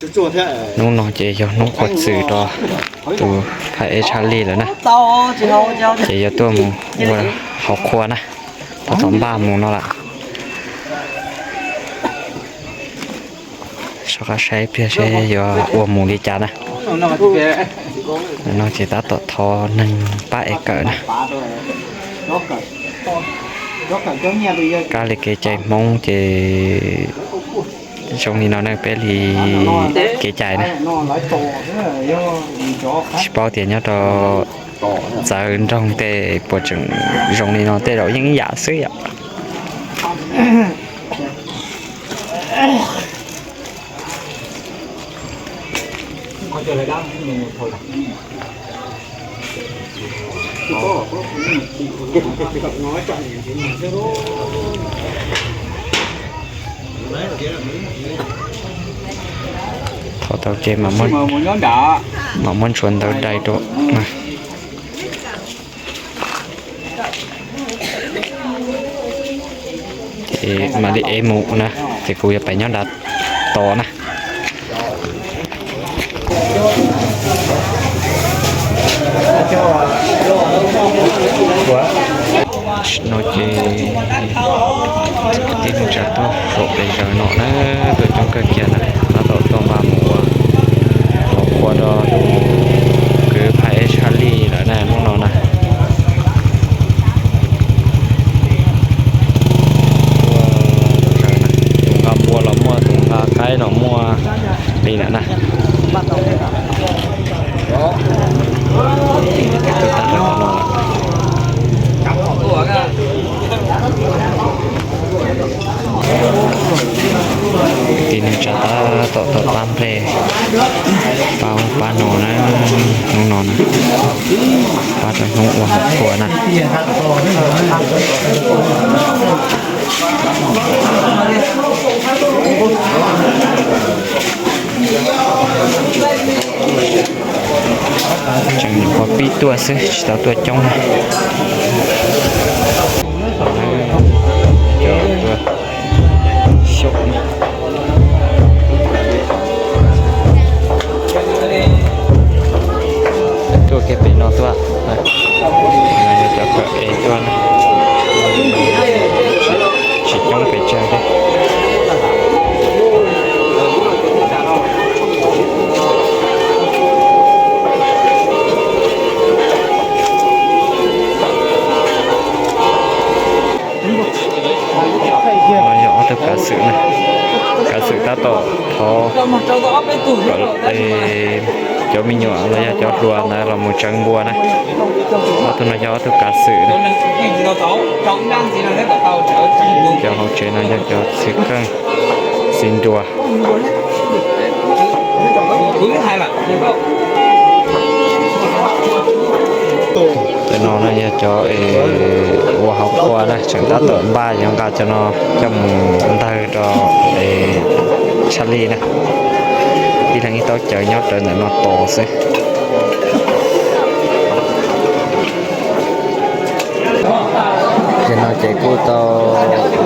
Hnub no ces yog hnub qhuav txwm rau tus phab ej Tshaj Lij lawm na, ces yuav tuaj mus ua hauv qhua na, tab tom npaj mus no lawm. Soj qab saib pliag seb yuav ua mus li cas na. No ces tab tom thov neeg pab ev kawm na. Kab li kev cai Hmoob ces zoo li no ne, peb li kev cai na. Tsis paub tias nyob rau txawv nroog tej puas tseem zoo li no, tej zaum yeej ib yam xwb yom. Thov tau ces mam muab ntsuav ntawv dai rau. Ces mam li ev mus na, ces kuv yuav pais nyob nrad tos na. No ces tib neeg tsa tuaj saum pes zaws no na, tuaj coob kawg kiag na, tab tom tuaj npaj mus ua hauv qhua rau tus kwv phab ej Tshaj Lij lawm na hnub no na. Tus nqa npua los muaj, tus nqa qaib los muaj li lawm na. Tib neeg tsa tab tom tom pab nplej, pab ub pab no na, hnub no na, pab rau hnub ua hauv qhua na. Tseem nyuam qhuav pib tuaj xwb, tsis tau tuaj coob na. Tuaj kiag pem no tuaj, cov kawm es tuaj na, tsis coob pes tsawg thiab. No yog ob tug kav xwm na, kav xwm tab tom thov cov me nyuam los yog cov hluas ntawd los mus tseev npua na. Ob tug no yog ob tug kav xwm na. Cov hauv tsev no yog cov txiv qeej, txiv nruas. Cov no na yog cov ua hauv qhua na, tseem tab tom npaj yuav nqa cov no coj mus ntawg rau Tshaj Lij na. Ib leeg ib taub caws nyob rawv ntawm no tos xwb. Ces no ces kuj tau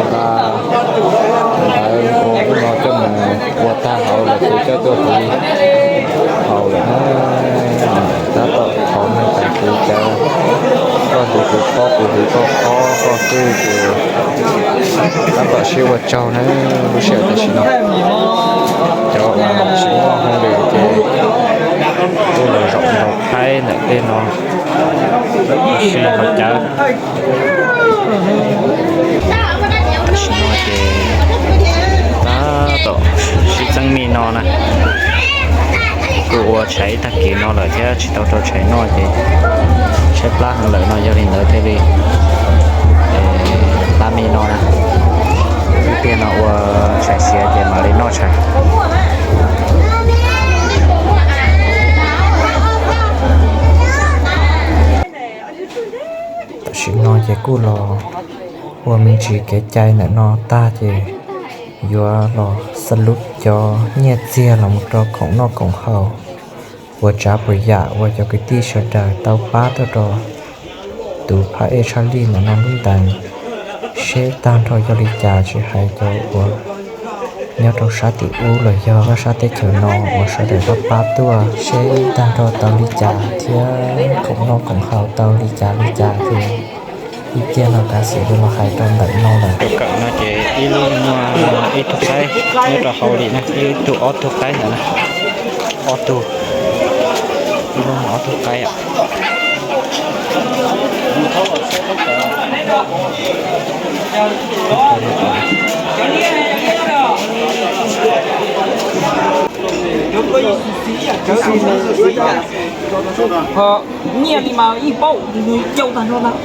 nqa ntawv ua ub no coj mus ua tag hauv lawm, kuv coj tuaj hliv hauv lawm na. Tab tom thov neeg pab hliv cawv, koj hliv kuv qhov, kuv hliv koj qhov, koj twj ces tab tom sib ua tsaug na. Lub sij hawm tam sim no cov uas tsis muaj hauj lwm ces kuj los zaum nraud thaij ntawm tej no, sib hauv cawv. Tam sim no ces tab tom sib txeeb mij no na. Kuj ua tshais ib tag kis no lawm thiab tsis tau rau tshais noj ces tshaib plab heev lawm no, yog li ntawd thiaj li plab mij no na. Ib pliag no ua tshais siav ces mam li noj tshais. Tam sim no ces kuj los ua me ntsis kev cai ntawm no tag ces yuav los xa lub cov nyiaj txiag los mus rau khoom noj khoom haus, ua tsav puas yam uas cov kwv tij sawv daws tau pab tuaj rau tus phab ej Tshaj Lij ntawm no lub ntees, seb tag nrho yog li cas, tsis hais cov uas Nyob rau sab tim ub los yog sab teb chaws no uas sawv daws pab pab tuaj seb tag nrho tau li cas thiab khoom noj khoom haus tau li cas li cas ces ib pliag no tab sis yuav los hais rau ntawm no lawm. Rau kawm no ces ib lub muaj ib tug qaib nyob rau hauv li na, ib tug ob tug qaib ntawd na, ob tug, ib lub muaj ob tug qaib. Nyiaj li mas ib paub nws yau tag nrho ntag.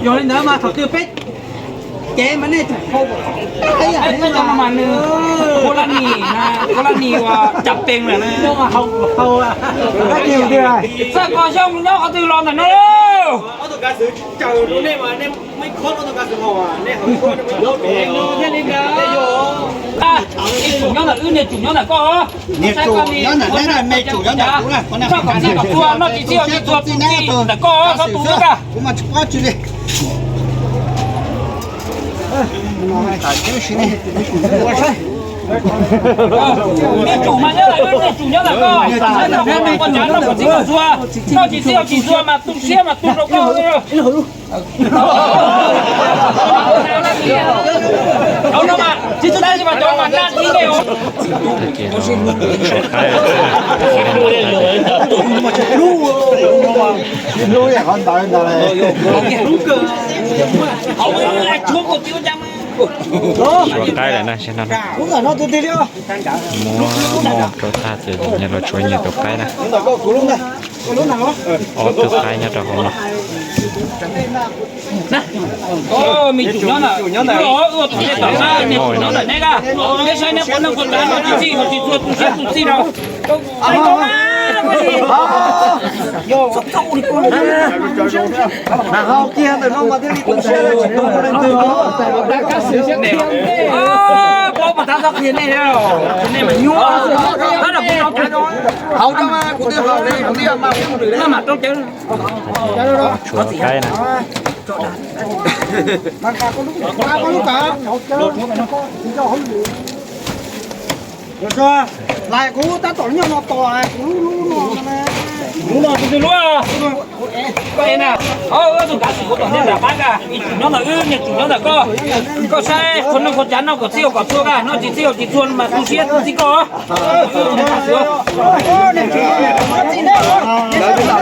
Yog li ntawd mas thaum twg peb cev mas nej tsum hau. Peb cov no mas nws kua laj nis, kua laj nis uas cas pees lawm na. Txawj koj xyov mus nyob qhov twg los ntawm no lauj. Ib tsum nyob ntawm wb, niag tsum nyob ntawm koj. Niag tsum nyob ntawm neb, me tsum nyob ntawm kuv na. Noj kom txij kom txhua, noj tsis txij tsis txhua, txij ntawm koj txhob tu xwb. Kuv mas tsis paub tsi li. Me tsum mas nyob ntawm wb, niag tsum nyob ntawm koj. Noj kom txij kom txhua, noj tsis txij tsis txhua mas tu siab mas tu rau koj. Tshuav qaib lawm na, muab mov rau thaj txwv nyias los tshuav nyias tus qaib na. Ob tug qaib nyob rau hauv no. Me tsum nyob ntawm, ua tus neb tom na, me tsum nyob ntawm neb na. Neb saib neb puas neej puas tsav, noj tsis txij, noj tsis txhua, tu siab tu txij rau. Paub mas tab txhob qhia nej, nej mas nyuaj. Haus rau mas kuv twb haus li, kuv twb mas kuv mam rau cawv. Tshuav qaib na. Lais kuv tab tom nyob no tos kuv lub lub no. Lub no tus twg lub? Koj ev na. Tus kav xwm kuv tom ntej nram qab ka, ib tsum nyob ntawm wb, niag tsum nyob ntawm koj. Koj saib qhua neej qhua tsav noj kom txij ua kom txhua ka, noj tsis txij ua tsis txhua mas tu siab tu txij koj.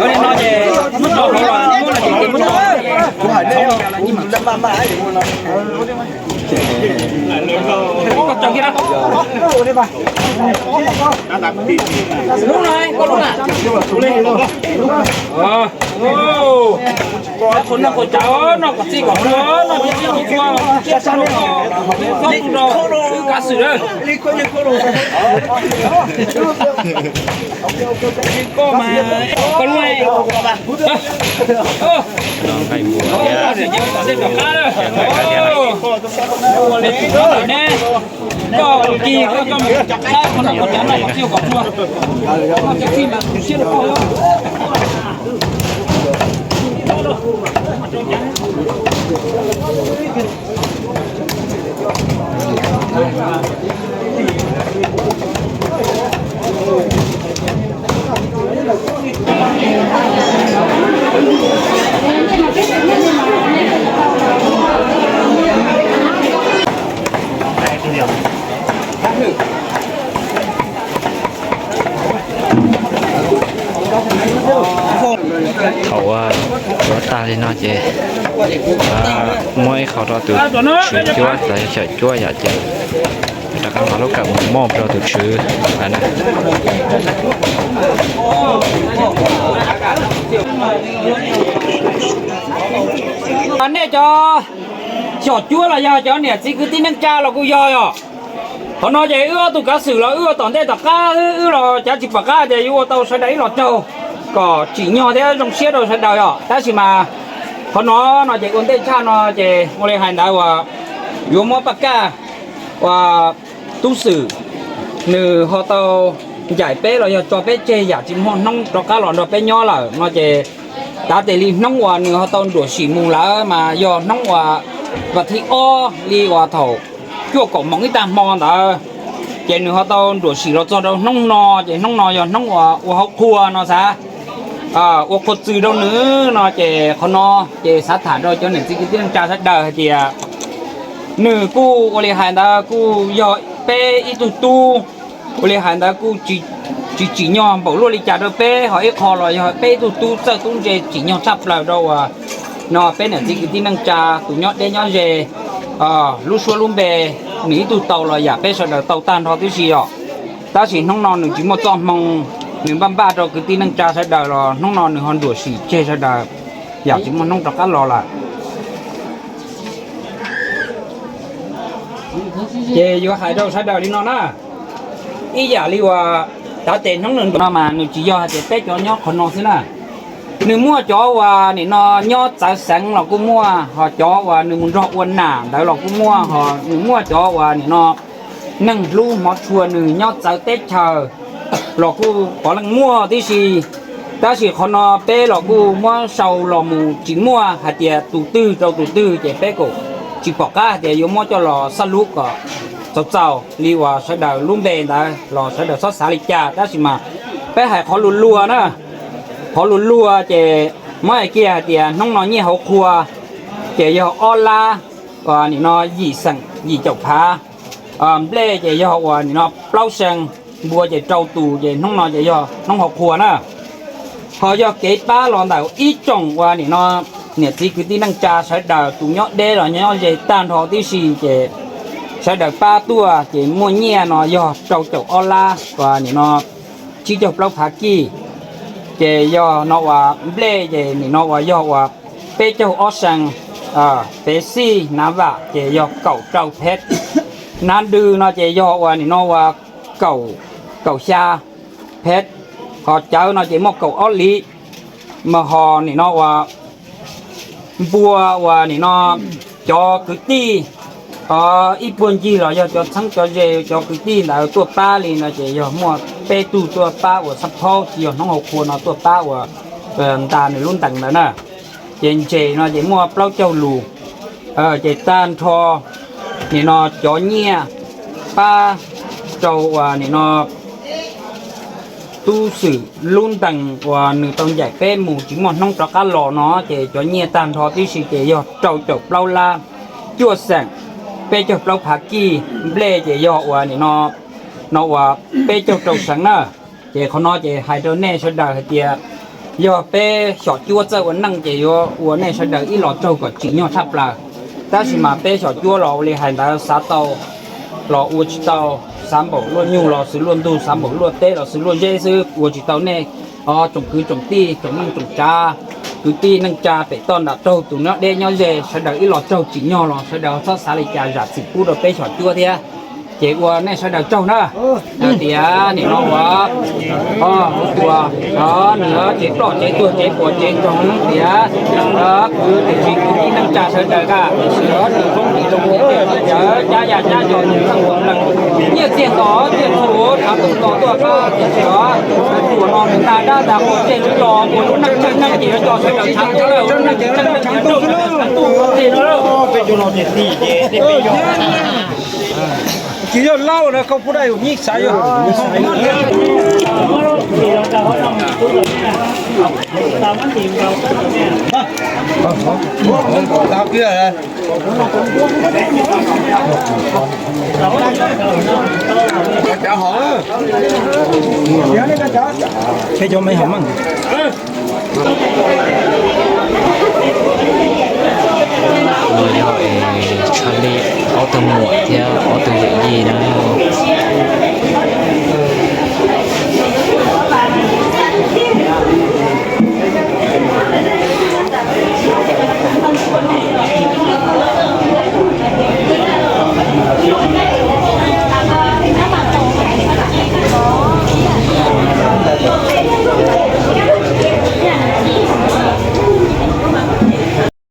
Li no ces muab tso hauv los muab no ces muab tso. Koj tso kiag na. Lub no, koj lub na. Qhua neej qhua tsav noj kom txij kom txhua, noj tsis txij tsis txhua, txhob tu rau wb kav xwm na. Koj mas, koj lub. Koj tus kis koj, koj mus saib qhua neej qhua tsav noj kom txij kom txhua. Koj tsis txij mas tu siab rau koj. Thaum ua tsuav tag li no ces muab ib qho rau tus tswv cuab, txawm xyom cuab yom ces rov qab nqa lub kawm mus moj rau tus tswv lawm na. Nej cov xyom cuab los yog cov niam txiv kwv tij neej tsa los kuj yog yom. Qhov no ces wb ob tug kav xwm los wb ua tom ntej tom qab, wb los cav tsis pom qab tias yuav ua tau sawv daws ib los caug kom tsim nyog thiab zoo siab rau sawv daws yom. Tab sis mas qhov no no ces ua ntej tshaj no ces ua li hais ntawd uas yuav muab paj kaj uas tub xwm nws ho tau ncaim peb los yog tso peb tseg yam tsis muaj hnub rov qab los nrog peb nyob lawm no ces tav tes li hnub uas nws ho tau nruam sim mus lawm mas yog hnub uas vas thib ob li uas thaum cuaj kaum moos ib tag hmo ntawd, ces nws ho tau nruam sim los txog rau hnub no, ces hnub no yog hnub uas ua hauv qhua no xav ua qhua txws rau nws no ces qhov no ces xav tham rau cov niam txiv kwv tij neej tsa sawv daws hais tias nws kuj ua li hais ntawd kuj yog peb ib tug tub, ua li hais ntawd kuj tsis tsim nyog npaum luaj li cas rau peb, ho ib qho los yog peb ib tug tub txawj tub ntse tsim nyog tshaj plaws rau uas no peb niam txiv kwv tij neej tsa tus nyob deb nyob ze lub suab lub npe, nws ib tug tau los yam peb sawv daws tau tag nrho tib si os. Tab sis hnub no nws tsis muaj txoj hmoo, nws npaj npaj rau kwv tij neej tsa sawv daws los hnub no nws ho nruam sim tseg sawv daws, yam tsis muaj hnub rov qab los lawm. Ces yuav hais rau sawv daws li no na, ib yam li uas tav tes hnub nws nruam no mas nws tsis yog hais tias peb cov nyob qhov no xwb na. Nws muaj cov uas nim no nyob txawv xeev los kuj muaj, ho cov uas nws mus nrog ua nam ntawd los kuj muaj, ho nws muaj cov uas nim no neeg hlub hmov tshua nws nyob txawv teb chaws los kuj puav leej muaj tib si. Tab sis qhov no peb los kuj muab sau los mus tsis muaj hais tias tus twg rau tus twg ces peb kuj tsis pom qab hais tias yuav muab coj los xab lub kom txaus txaus li uas sawv daws lub npe ntawd los sawv daws txhob xav li cas, tab sis mas peb hais qhov luag luag na, qhov luag luag ces muab hais kiag hais tias hnub no nyiaj hauv qhua ces yog ob lab, nim no yim xeem yim caum phav, nplej ces yog uas nim no plaub see, npua ces rau tus, ces hnub no ces yog hnub hauv qhua na. Ho yog kev pab los ntawm ib tsoom uas nim no niam txiv kwv tij neej tsa sawv daws tus nyob deb los nyob ze tag nrho tib si ces sawv daws pab tuaj ces muaj nyiaj no yog rau caum ob lab uas nim no tsib caug plaub phav kij, ces yog no uas nplej ces nim no uas yog uas peb caug ob see, pev xij nav vam ces yog kaum rau phev, nav dw no ces yog uas nim no uas kaum, kaum xya phev, ho cawv no ces muaj kaum ob li, mas ho nim no uas npua uas nim no cov kwv tij, ib puag ncig los yog cov txheeb cov ze cov kwv tij ntawd tuaj pab li no ces yog muaj peb tug tuaj pab uas xab phaub tsis yog hnub hauv qhua no tuaj pab uas nta nws lub ntees ntawd na. Ces ntses no ces muaj plaub caug lus, ces tag nrho nim no cov nyiaj pab rau uas nim no tub xwm lub ntees uas nws tau ncaim peb mus tsis muaj hnub rov qab los no ces cov nyiaj tag nrho tib si ces yog rau caum plaub lab cuaj xeem peb caug plaub phav kij, nplej ces yog uas nim no, no uas peb caug rau seev na. Ces qhov no ces hais rau nej sawv daws hais tias yog peb xyom cuab txawj ua neej ces yuav ua nej sawv daws ib los tsaug kom tsim nyog tshaj plaws. Tab sis mas peb xyom cuab los ua li hais ntawd xav tau los ua tsis tau, xav npaum luaj nyuj los xwb luaj ntug, xav npaum luaj teb los xwb luaj zeb xwb, ua tsis tau nej tsoom kwv tsoom tij tsoom neej tsoom tsav, kwv tij neej tsa pem toj nram raug tus nyob deb nyob ze sawv daws ib los tsaug tsim nyog los sawv daws txhob xav li cas zam txim pub rau peb xyom cuab thiab. Ces ua nej sawv daws tsaug na. Tias nim no uas ua nws tsev ploj tsev tuag tsev puas tsev ntsoog tias kwv tij neej tsa sawv daws ka sim o tus foob tis zoo cawv cab ya cab yos tus neej tus lees nyiaj txiag tos tiaj txhu thav tus tos tuaj ka tias sim o tuam no nws nta dab nta qhua tseg lub los ua lub neej tseeb neeg ces yuav coj sawv daws tshav tuaj lawm ua lub neej tseeb neeg ces yuav nrauj tseeb neeg tshav tuaj ua ntej no lawm. Ces yog lauj na koj pub daj yus nyib xav yog Peb cov me hom meej. Yog es Charlie ob tug muam thiab ob tug yawm yij